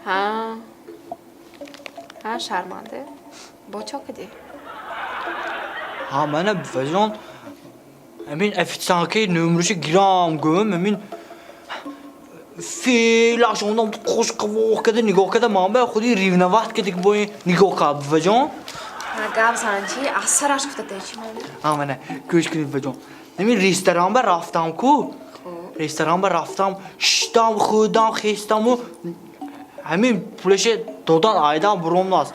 Ҳа, ҳа, шарманде. Бо чо кардӣ? Ҳа, мана, буваҷон, ҳамин официанткаи номерашо гирам гӯм, ҳамин фелаш онам қошқавоқ карда нигоҳ карда, ман ба худи ревновать карда, ки бо ин нигоҳ кард, буваҷон. Ҳа, гап зан, чи аз сараш гуфта те, чи монда? Ҳа, мана, гӯш кунед, буваҷон, ҳамин ресторан ба рафтам ку, ресторан ба рафтам, шиштам, хӯрдам, хестаму ҳамин пулаше додан айдам буромнааст,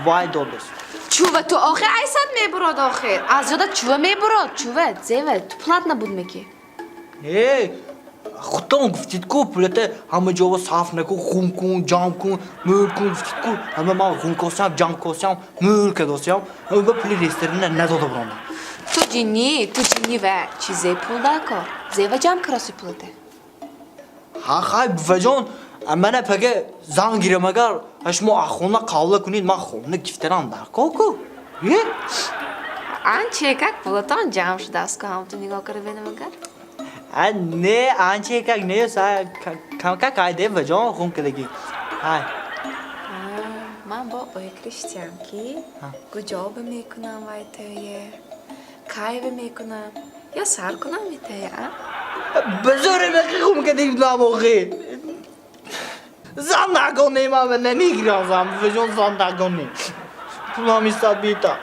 вай додааст. Чува ту охир айсад мебурод, охир аз ёда чува мебурод, чува зева ту пулат набуд меки? Э, худтон гуфтид ку, пулата ҳама ҷоба сарф накун, ғум кун, ҷамъ кун, мӯл кун гуфтид ку. Ҳама ман ғум косиям, ҷамъ косиям, мӯл кадосиям, ба пули ресторана надода буромдам. Ту ҷиннӣ, ту ҷиннӣ. Ва чизе пул дар кор, зева ҷамъ кироси пулате? Ҳа, хай, буваҷон, мана пага зан гирам, агар шумо аз хона қавла кунед, ман хона гифтарам дар кор ку, е. Анче как пулатон ҷамъ шудааст ку, ҳам ту нигоҳ кара бинам агар. А, не, анче как не, камкак айде, буваҷон, ғум кардагӣ, ҳай. Ман бо ой криштиям ки куҷоба мекунам, вай тӯе кайва мекунам ё сар кунам митӯе, а? Ба зӯре меқи ғум кардагӣ намоғи зан нагоне, ман намегирам зан, буваҷон, зан нагоне, пулам истад бита.